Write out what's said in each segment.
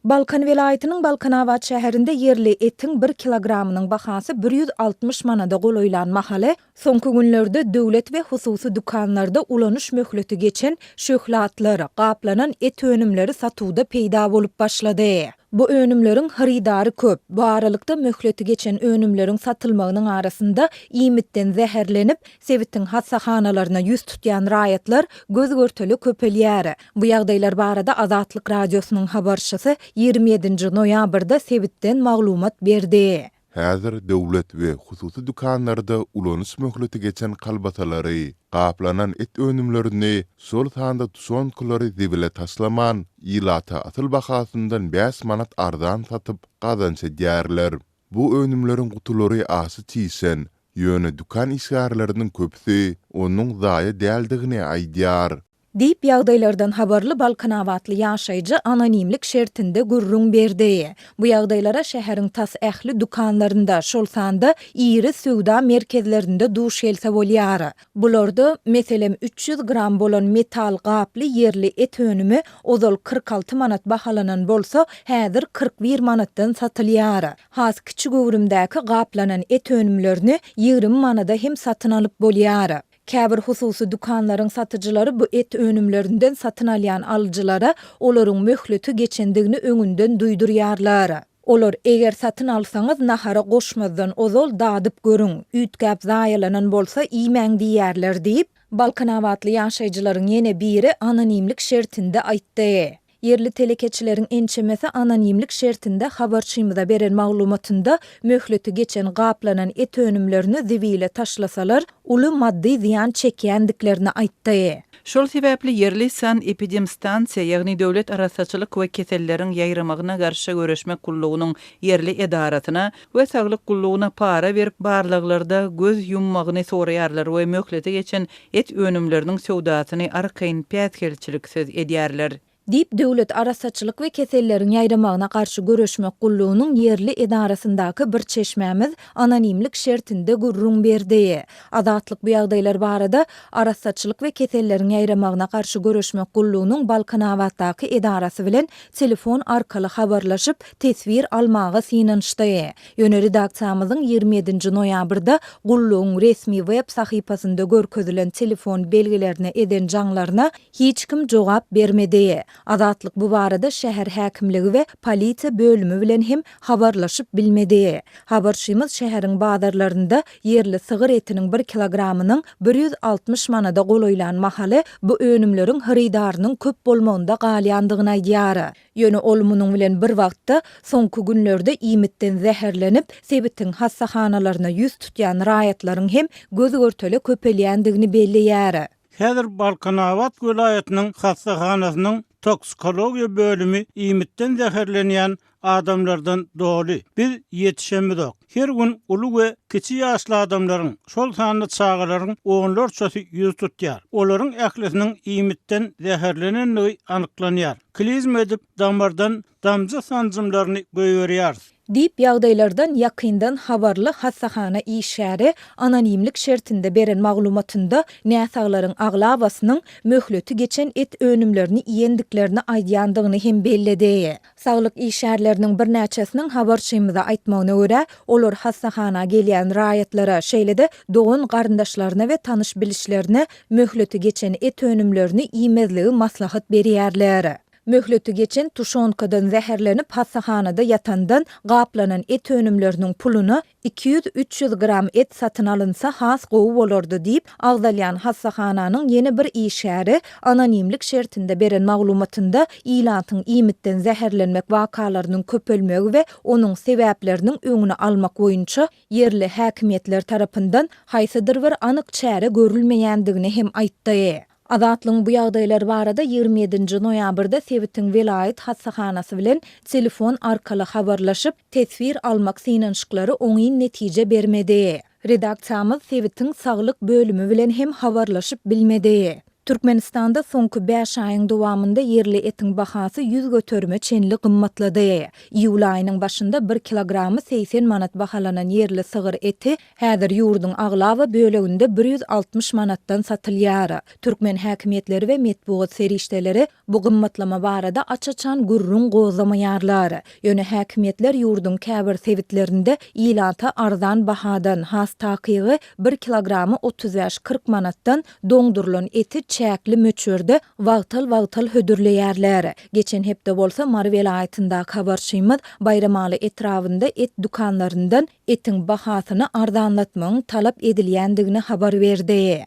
Balkan welaýatynyň Balkanabat şäherinde ýerli etiň bir kilogramynyň bahasy 160 manada golaýlan mahaly, soňky günlerde döwlet we hususy dükanlarda ulanyş möhleti geçen şöhlatlar, gaplanan et önümleri satuwda peýda bolup başlady. Bu önümleriň hyrydary köp. Bu aralykda möhleti geçen önümleriň satylmagynyň arasynda iýmitden zäherlenip, sebitiň hassahanalaryna ýüz tutýan raýatlar göz-görtele köpelýär. Bu ýagdaýlar barada Azatlyk Radiosynyň habarçysy 27-nji noýabrda sebitden maglumat berdi. Häzir döwlet we hususy dükanlarda ulanyş möhleti geçen kolbasalary, gaplanan et önümlerini, şol sanda tuşonkalary zibile taşlaman, ilata asyl bahasyndan bäş manat arzan satyp, gazanç edýärler. Bu önümleriň gutulary aşa çişen, ýöne dükan işgärleriniň köpüsi onuň zaýa däldigini aýdýar. Diýip, ýagdaýlardan habarly balkanabatly ýaşaýjy anonimlik şertinde gürrüň berdi. Bu ýagdaýlara şäheriň tas ähli dükanlarynda, şol sanda iri söwda merkezlerinde duş gelse bolýar. Bularda, meselem, 300 gram bolan metal gaply ýerli et önümi ozal 46 manat bahalanan bolsa, häzir 41 manatdan satylýar. Has kiçi göwrümdäki gaplanan et önümlerini 20 manada hem satyn alyp bolýar. Käbir hususy dükanlaryň satyjylary bu et önümlerinden satyn alýan alyjylara olaryň möhleti geçendigini öňünden duýdurýarlar. Olar, Eger satyn alsaňyz, nahara goşmazdan ozal dadyp görüň, üýtgäp zaýalanan bolsa iýmäň diýýärler diýip, balkanabatly ýaşaýjylaryň ýene biri anonimlik şertinde aýtdy. Ýerli telekeçileriň ençemesi anonimlik şertinde habarçymyza beren maglumatynda möhleti geçen gaplanan et önümlerini zibile taşlasalar, uly maddy zyýan çekýändiklerini aýtdy. Şol sebäpli ýerli sanepidemstansiýa, ýagny döwlet arassaçylyk we keselleriň ýaýramagyna garşy göreşmek gullugynyň ýerli edarasyna we saglyk gullugyna para berip barlaglarda göz ýummagyny soraýarlar we möhleti geçen et önümleriniň söwdasyny arkaýyn päsgelçiliksiz edýärler. Diýip, Döwlet arassaçylyk we keselleriň ýaýramagyna garşy göreşmek gullugynyň ýerli edarasyndaky bir çeşmämiz anonimlik şertinde gürrüň berdi. Azatlyk bu ýagdaýlar barada Arassaçylyk we keselleriň ýaýramagyna garşy göreşmek gullugynyň Balkanabatdaky edarasy bilen telefon arkaly habarlaşyp, teswir almaga synanyşdy. Ýöne redaksiýamyzyň 27-nji noýabrda gullugyň resmi web sahypasynda görkezilen telefon belgilerine eden jaňlaryna hiç kim jogap bermedi. Azatlyk bu barada şäher häkimligi we polisiýa bölümi bilen hem habarlaşyp bilmedi. Habarçymyz şäheriň bazarlarynda ýerli sygyr etiniň bir kilogramynyň 160 manada golaýlan mahaly bu önümleriň hyrydarynyň köp bolmagynda galýandygyny aýdýar. Ýöne ol munuň bilen bir wagtda, soňky günlerde iýmitden zäherlenip, sebitiň hassahanalaryna ýüz tutýan raýatlaryň hem göz-görtele köpelýändigini belleýär. Häzir Balkanabat welaýatynyň hassahanasynyň toksikologiýa bölümi iýmitden zäherlenýän adamlardan doly. Biz ýetişemizok. Her gün uly we kiçi ýaşly adamlaryň, şol sanda çagalaryň onlarçasy ýüz tutýar. Olaryň ählisiniň iýmitden zäherlenendigi anyklanýar. Klizma edip, damardan damja sanjymlaryny goýberýäris. Diýip, ýagdaýlardan ýakyndan habarly hassahana işgäri anonimlik şertinde beren maglumatynda näsaglaryň aglabasynyň möhleti geçen et önümlerini iýendiklerini aýdýandygyny hem belledi. Saglyk işgärleriniň birnäçesiniň habarçymyza aýtmagyna görä, olar hassahana gelýän raýatlara, şeýle-de dogan-garyndaşlaryna we tanyş-bilişlerine möhleti geçen et önümlerini iýmezligi maslahat berýärler. Möhleti geçen tuşonkadan zäherlenip hassahanada ýatandan gaplanan et önümleriniň puluna 200-300 gram et satyn alynsa has gowy bolardy diýip, agzalýan hassahananyň ýene bir işgäri anonimlik şertinde beren maglumatynda ilatyň iýmitden zäherlenmek wakalarynyň köpelmegi we onuň sebäpleriniň öňüni almak boýunça ýerli häkimiýetler tarapyndan haýsydyr bir anyk çäre görülmeýändigini hem aýtdy. Azatlygyň bu ýagdaýlar barada 27-nji noýabrda sebitiň welaýat hassahanasy bilen telefon arkaly habarlaşyp, teswir almak synanyşyklary oňyn netije bermedi. Redaksiýamyz sebitiň saglyk bölümi bilen hem habarlaşyp bilmedi. Türkmenistanda soňky bäş aýyň dowamynda ýerli etiň bahasy 100 göterime çenli gymmatlady. Iýul aýynyň başynda bir kilogramy 80 manat bahalanan ýerli sygyr eti häzir ýurduň aglaba böleginde 160 manatdan satylýar. Türkmen häkimiýetleri we metbugat serişdeleri bu gymmatlama barada aç-açan gürrüň gozgamaýarlar. Ýöne häkimiýetler ýurduň käbir sebitlerinde ilata arzan bahadan, has takygy, bir kilogramy 35-40 manatdan doňdurylan eti çäkli möçberde wagtal-wagtal hödürleýärler. Geçen hepde bolsa Mary welaýatyndaky habarçymyz Baýramaly etrabynda et dükanlaryndan etiň bahasyny arzanlatmagyň talap edilýändigini habar berdi.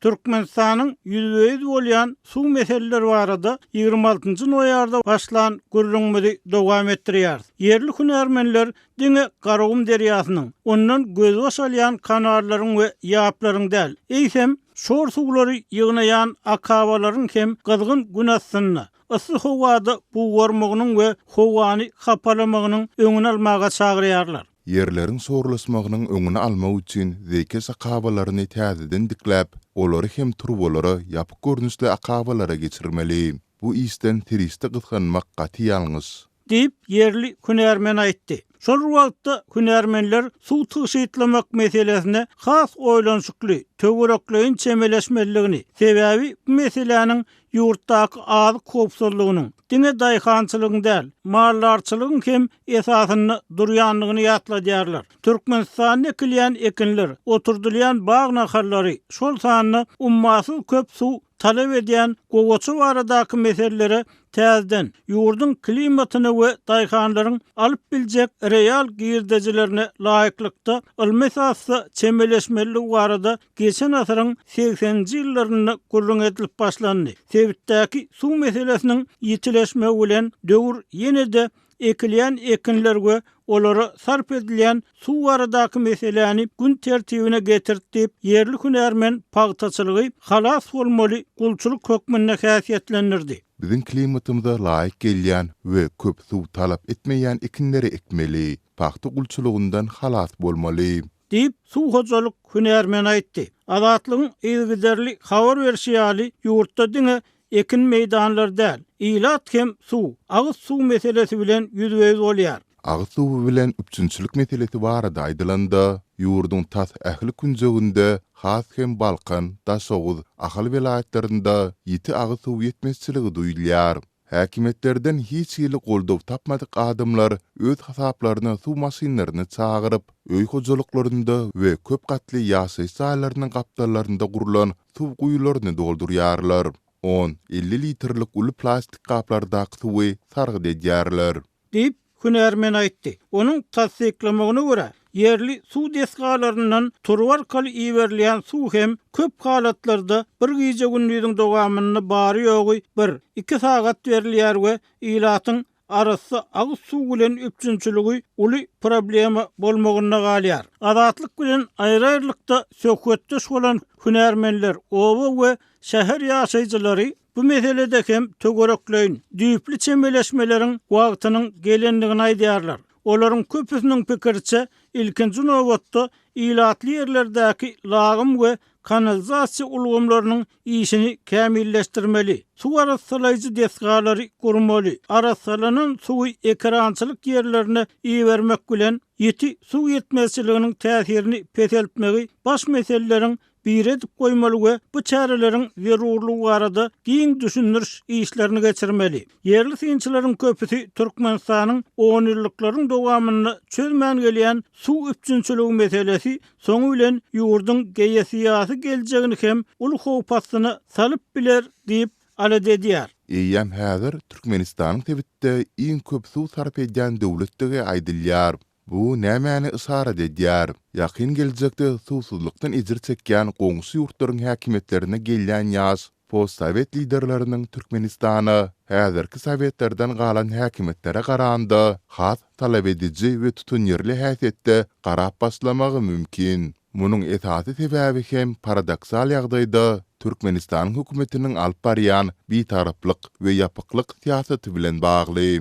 Türkmenistanyň ýüzbe-ýüz bolýan suw meseleleri barada 26 nji noýabrda başlan gürrüňimizi dowam etdirýäris. Ýerli hünärmenler diňe Garagum derýasynyň, ondan gözbaş alýan kanallaryň we ýaplaryň däl, eýsem, şor suwlary ýygnaýan akabalaryň hem gyzgyn gün astynda, yssy howada bugarmagynyň we howany hapalamagynyň öňüni almaga çagyrýarlar. Ýerleriň şorlaşmagynyň öňüni almak üçin zeýkeş akabalaryny täzeden dikläp, olary hem turbalara, ýapyk görnüşli akabalara geçirmeli. Bu işden serişde gysganmak gaty ýalňyş. Diýip, ýerli hünärmen aýtdy. Şol bir wagtda, hünärmenler suw tygşytlamak meselesine has oýlanyşykly, töwerekleýin çemeleşmelidigini, sebäbi bu meseläniň ýurtdaky azyk howpsuzlygynyň, diňe daýhançylygyň däl, maldarçylygyň hem esasynda durýandygyny ýatladýarlar. Türkmenistanda ekilýän ekinler, oturdylýan bag nahallary, şol sanda ummasyz köp suw talap edýän gowaça baradaky meselelere täzeden, ýurduň klimatyna we daýhanlaryň alyp biljek real girdejilerine laýyklykda ylmy esasda çemeleşmelidigi barada geçen asyryň segseninji ýyllarynda gürrüň edilip başlandy. Sebitdäki suw meselesiniň ýitileşmegi bilen döwür ýene-de ekilýän ekinler we olara sarp edilýän suw baradaky meseläni gün tertibine getirdi diýip, ýerli hünärmen pagtaçylygy halas bolmaly gulçulyk hökmünde häsiýetlendirdi. Biziň klimatymyza laýyk gelýän we köp suw talap etmeýän ekinleri ekmeli. Pagta gulçulygyndan halas bolmaly. Diýip, suw hojalyk hünärmeni aýtdy. Azatlygyň yzygiderli habar berşi ýaly, ýurtda diňe ekin meýdanlary däl, ilat hem suw, agyz suw meselesi bilen ýüzbe-ýüz bolýar. Agyz suwy bilen üpjünçilik meselesi barada aýdylanda, ýurduň tas ähli künjeginde, has hem Balkan, Daşoguz, Ahal welaýatlarynda ýiti agyz suw ýetmezçiligi duýulýar. Häkimiýetlerden hiç hili goldaw tapmadyk adamlar öz hasaplaryna suw maşynlaryny çagyryp, öý hojalyklarynda we köp gatly ýaşaýyş jaýlarynyň gapdallarynda gurlan suw guýularyny doldurýarlar. On, 50 litrlik uly plastik gaplardaky suwy sargyt edýärler. Diýip, hünärmen aýtdy. Onuň tassyklamagyna görä, ýerli suw desgalaryndan turba arkaly iberilýän suw hem köp halatlarda bir gije-gündiziň dowamynda bary-ýogy bir, iki sagat berilýär we ilatyň arassa agyz suw bilen üpjünçiligi uly problema bolmagynda galýar. Azatlyk bilen aýry-aýrylykda söhbetdeş bolan hünärmenler, oba we şäher ýaşaýjylary Bu meselede hem töwerekleýin, düýpli çemeleşmeleriň wagtynyň gelendigini aýdýarlar. Olaryň köpüsiniň pikiriçe, ilkinji nobatda ilatly ýerlerdäki lagym we kanalizasiýa ulgamlarynyň işini kämilleşdirmeli, suw arassalaýjy desgalary gurmaly, arassalanan suwy ekerançylyk ýerlerine ibermek bilen, ýiti suw ýetmezçiliginiň täsirini peseltmegi baş meseleleriň biri edip goýmaly we bu çäreleriň zerurlygy barada giň düşündiriş işlerini geçirmeli. Ýerli synçylaryň köpüsi Türkmenistanyň onýyllyklaryň dowamynda çözmän gelýän suw üpjünçiligi meselesi soňy bilen ýurduň geosyýasy geljegini hem uly howp astyna salyp biler diýip alada edýär. Eýýäm häzir Türkmenistanyň sebitde iň köp suw sarp edýän döwletdigi aýdylýar. Bu nämäni yşarat edýär? Ýakyn geljekde suwsuzlykdan ejir çekýän goňşy ýurtlaryň häkimiýetlerine gelýän ýaş postsowet liderleriniň Türkmenistana häzirki sowetlerden galan häkimiýetlere garanda has talabediji we tutanýerli häsiýetde garap başlamagy mümkin. Munuň esasy sebäbi hem paradoksal ýagdaýda Türkmenistanyň hökümetiniň alyp barýan bitaraplyk we ýapyklyk syýasaty bilen bagly.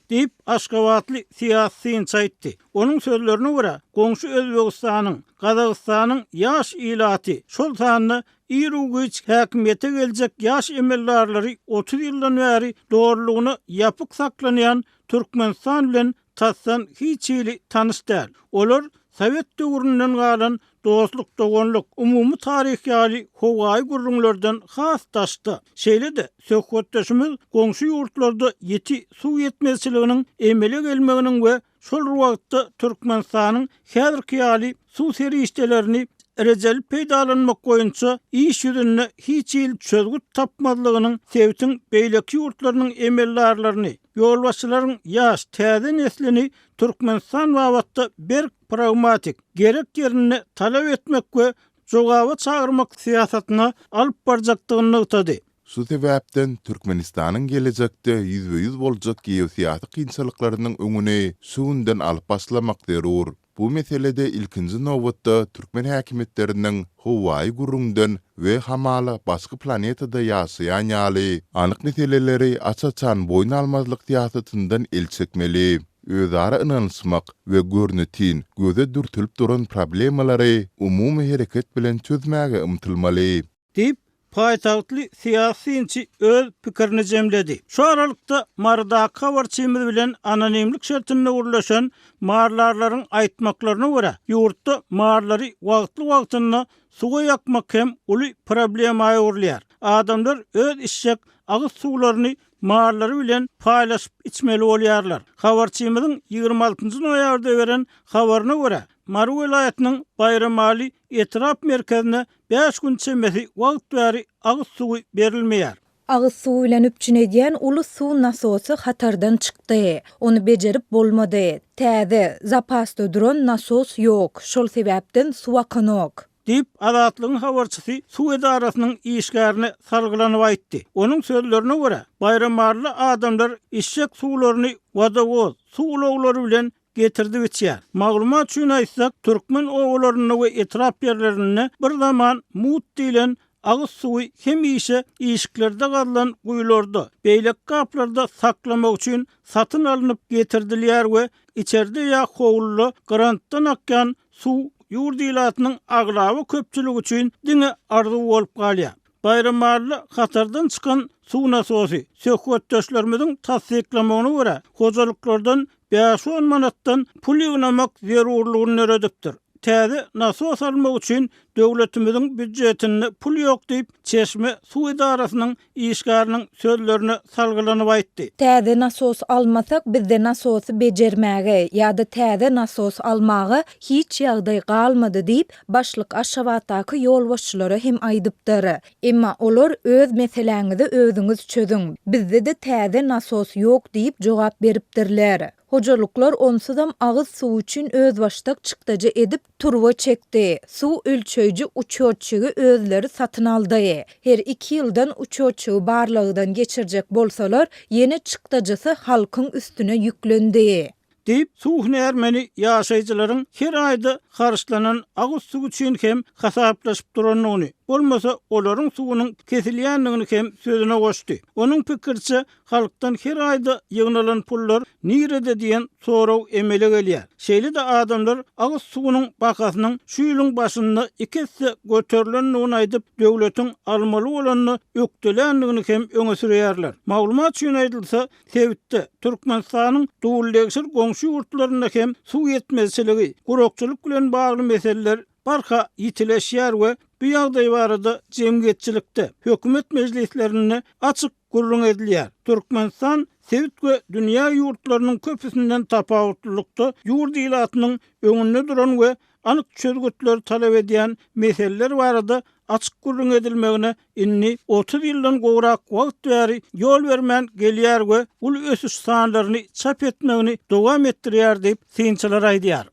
Diýip, aşgabatly syýasy synçy aýtdy. Onuň sözlerine görä, goňşy Özbegistanyň, Gazagystanyň ýaş ilaty, şol sanda iru-giç häkimiýete geljek ýaş emeldarlary 30 ýyldan bäri dolulygyna ýapyk saklanýan Türkmenistan bilen tasdan hiç hili tanyş däl. Olar sowet döwründen galan dostluk-doganlyk, umumy taryh ýaly howaýy gürrüňlerden has daşda. Şeýle-de, söhbetdeşimiz goňşy ýurtlarda ýiti suw ýetmezçiliginiň emele gelmeginiň we şol bir wagtda Türkmenistanyň häzirki ýaly suw serişdelerini rejeli peýdalanmak boýunça iş ýüzünde hiç hili çözgüt tapmazlygynyň sebitiň beýleki ýurtlarynyň emeldarlaryny, ýolbaşçylaryň ýaş, täze neslini Türkmenistan babatda berk pragmatik, gerek ýerinde talap etmek we jogaba çagyrmak syýasatyna alyp barjakdygyny nygtady. Şu sebäpden Türkmenistanyň gelejekde ýüzbe-ýüz boljak geosyýasy kynçylyklarynyň öňüni şu günden alyp başlamak zerur. Bu meselede ilkinji nobatda türkmen häkimiýetleriniň howaýy gürrüňden we hamala başga planetada ýaşaýan ýaly, anyk meseleleri aç-açan boýun almazlyk syýasatyndan el çekmeli. Özara ynanyşmak we görnetin, göze dürtülip duran problemalary umumy hereket bilen çözmäge ymtylmaly. Diýip, paýtagtly syýasy synçy öz pikirini jemledi. Şu aralykda, Marydaky habarçymyz bilen anonimlik şertinde gürleşen maldarlaryň aýtmaklaryna görä, ýurtda mallary wagtly-wagtynda suwa ýakmak hem uly problema öwrülýär. Adamlar öz içjek agyz suwlaryny mallary bilen paýlaşyp içmeli bolýarlar. Habarçymyzyň 26 noýabrda beren habaryna görä, Mary welaýatynyň Baýramaly etrap merkezine Bäş gün çemesi wagt bäri agyz suwy berilmeýär. Agyz suwy bilen üpjün edýän uly suw nasosy hatardan çykdy. Ony bejerip bolmady. Täze, zapasda duran nasos ýok. Şol sebäpden suw akanok. Diýip, Azatlygyň habarçysy suw edarasynyň işgärine salgylanyp aýtdy. Onuň sözlerine görä, baýrambarly adamlar içjek suwlaryny wodowoz, suw ulaglary bilen getirdip içýär. Maglumat üçin aýtsak, türkmen obalarynda we etrap ýerlerinde bir zaman mut diýlen agyz suwy hemişe işiklerde gazylan guýularda, beýleki gaplarda saklamak üçin satyn alnyp getirdilýär we içerde ýa howluda grantdan akýan suw ýurt ilatynyň aglaba köpçüligi üçin diňe arzuw bolup galýar. Baýramalyda hatardan çykan suw nasosy, söhbetdeşlerimiziň tassyklamagyna görä, hojalyklardan bäş-on manatdan pul ýygnamak zerurlygyny döredipdir. Täze nasos almak üçin döwletimiziň býudjetinde pul ýok diýip, Çeşme suw edarasynyň işgäriniň sözlerine salgylanyp aýtdy. Täze nasos almasak, bizde nasosy bejermäge ýa-da täze nasos almaga hiç ýagdaý galmady diýip, başlyk Aşgabatdaky ýolbaşçylara hem aýdypdyr. Emma olar öz meseläňizi özüňiz çözüň, bizde-de täze nasos ýok diýip jogap beripdirler. Hojalyklar onsuzam agyz suwy üçin özbaşdak çykdajy edip, turba çekdi, suw ölçeýji uçýotçigi özleri satyn aldy. Her iki ýyldan uçýotçigi barlagdan geçirjek bolsalar, ýene çykdajysy halkyň üstüne ýüklendi. Diýip, suw hünärmeni ýaşaýjylaryň her aýda harçlanan agyz suwy üçin hem hasaplaşyp durandygyny, bolmasa olaryň suwunyň kesilýändigini hem sözüne goşdy. Onuň pikiriçe, halkdan her aýda ýygnalan pullar nirede diýen sorag emele gelýär. Şeýle-de adamlar agyz suwunyň bahasynyň şu ýylyň başynda iki esse göterilendigini aýdyp, döwletiň almaly bolanyny ökdeländigini hem öňe sürýärler. Maglumat üçin aýdylsa, Sebitde, Türkmenistanyň duldegsir goňşy ýurtlarynda hem suw ýetmezçiligi, gurakçylyk bilen bagly meseleler barha ýitileşýär we bu ýagdaý barada jemgyýetçilikde, hökümet mejlislerinde açyk gürrüň edilýär. Türkmenistan sebit we dünýä ýurtlarynyň köpüsinden tapawutlylykda ýurt ilatynyň öňünde duran we anyk çözgütleri talap edýän meseleler barada açyk gürrüň edilmegine indi 30 ýyldan gowrak wagt bäri ýol bermän gelýär we uly ösüş sanlaryny çap etmegini dowam etdirýär diýip, synçylar aýdýar.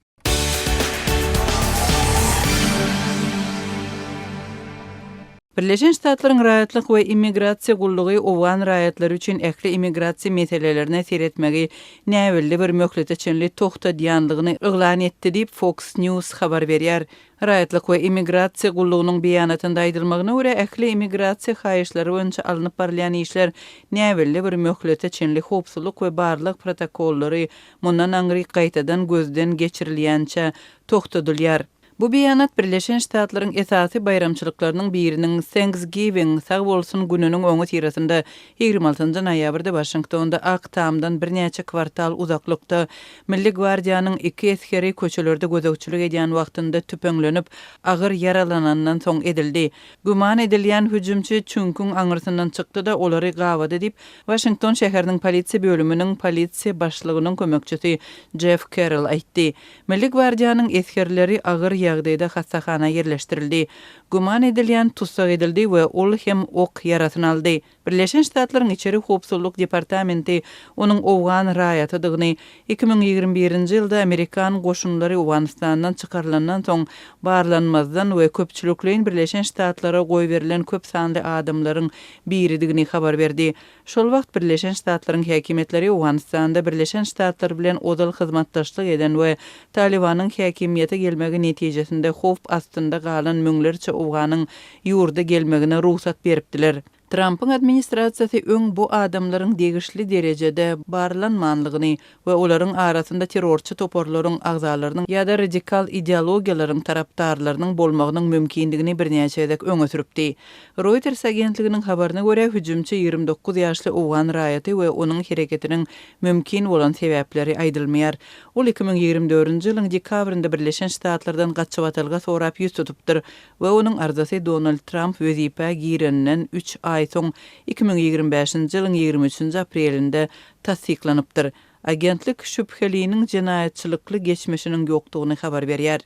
Birleşen Ştatlaryň Raýatlyk we immigrasiýa gullugy owgan raýatlary üçin ähli immigrasiýa meselelerine seretmegi näbelli bir möhlete çenli togtadýanlygyny yglan etdi diýip, Fox News habar berýär. Raýatlyk we immigrasiýa gullugynyň beýanatynda aýdylmagyna görä, ähli immigrasiýa haýyşlary boýunça alnyp barylýan işler näbelli bir möhlete çenli howpsuzlyk we barlag protokollary mundan aňryk gaýtadan gözden geçirilýänçä togtadylýar. Bu beýanat Birleşen Ştatlaryň esasy baýramçylyklarynyň biriniň Thanksgiving, Sag bolsun, gününiň öňüsyrasynda, 26 noýabrda Waşingtonda Ak Tamdan birnäçe kwartal uzaklykda Milli gwardiýanyň iki esgeri köçelerde gözegçilik edýän wagtynda tüpeňlenip, agyr ýaralanandan soň edildi. Güman edilýän hüjümçi çüňküň aňyrsyndan çykdy-da, olary gabady diýip, Waşington şäheriniň polisiýa bölüminiň polisiýa başlygynyň kömekçisi Jeff Kerrell aýtdy. Milli gwardiýanyň esgerleri agyr ýagdaýda hassahana ýerleşdirildi. Güman edilýän tussag edildi we ol hem ok ýarasyny aldy. Birleşen Ştatlaryň Içeri howpsuzlyk departamenti onuň owgan raýatydygyny, 2021-nji ýylda amerikan goşunlary Owganystandan çykarylandan soň barlanmazdan we köpçülikleýin Birleşen Ştatlara goýberilen köp sanly adamlaryň biridigini habar berdi. Şol wagt Birleşen Ştatlaryň häkimiýetleri Owganystanda Birleşen Ştatlar bilen ozal hyzmatdaşlyk eden we Talybanyň häkimiýete gelmegi netijesinde howp astynda galan müňlerçe owganyň ýurda gelmegine rugsat beripdiler. Trampyň administrasiýasy öň bu adamlaryň degişli derejede barlanmanlygyny we olaryň arasynda terrorçy toparlaryň agzalarynyň ýa-da radikal ideologiýalaryň tarapdarlarynyň bolmagynyň mümkindigini birnäçe gezek öňe sürüpdi. Reuters agentliginiň habaryna görä, hüjümçi 29 ýaşly owgan raýaty we onuň hereketiniň mümkin bolan sebäpleri aýdylmaýar. Ol 2024-nji ýylyň dekabrynda Birleşen Ştatlardan gaçybatalga sorap ýüz tutupdyr we onuň arzasy Donald Tramp wezipä gireninden üç aý soň, 2025-nji ýylyň 23-nji aprelinde tassyklanypdyr. Agentlik şübheliniň jenaýatçylykly geçmişiniň ýokdugyny habar berýär.